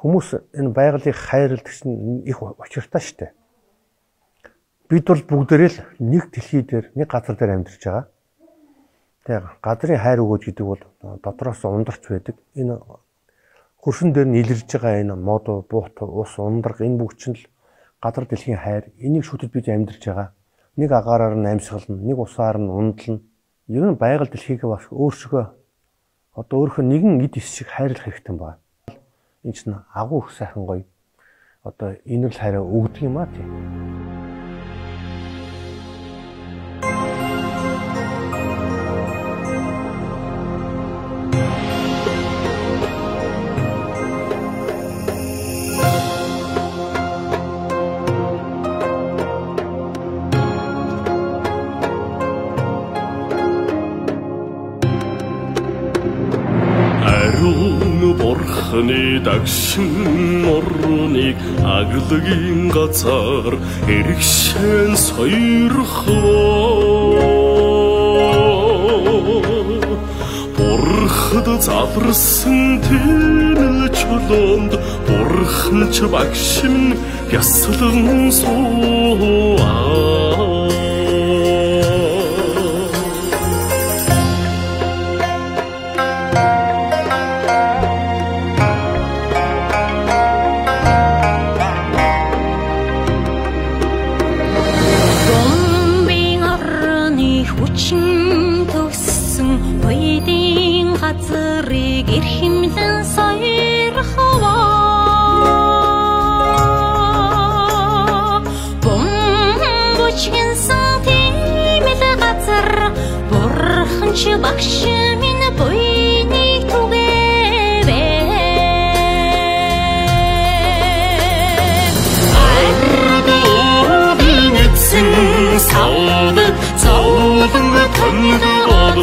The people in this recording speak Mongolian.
Хүмүүс энэ байгалийг хайрладаг чинь их учиртай шүү дээ. Бид бол бүгдээрээ л нэг дэлхий дээр, нэг газар дээр амьдарч байгаа. Тэгээ газрын хайр өгөөж гэдэг бол дотроос ундарч байдаг. Энэ хөрсөн дээр нь илэрж байгаа энэ мод, буут, ус, ундраг энэ бүгд чинь л газар дэлхийн хайр. Энийг шүтэж бид амьдарч байгаа. Нэг агаараар нь амьсгална, нэг усаар нь ундлана. Ер нь байгаль дэлхийг бас өөрсгөө одоо өөрийнхөө нэгэн эд эс шиг хайрлах хэрэгтэй байна. Энэ чинь агуу их сайхан гоё одоо инэрл хайраа өгдөг юм а тийм. Бурхны дагшин морныг аглагийн газар эргшэн сойрхоо. Бурхад заларсан тэмэл чулуунд бурхан ч багш минь бясалган сууа. Хүчин төгссөн буйдын газрыг эрхэмлэн сойрхоо. Бөмбөчгөнсөн тэмэл газар бурхан ч багш минь буйныг түгээвэ. Ардын эцэн савд зовлон томдоод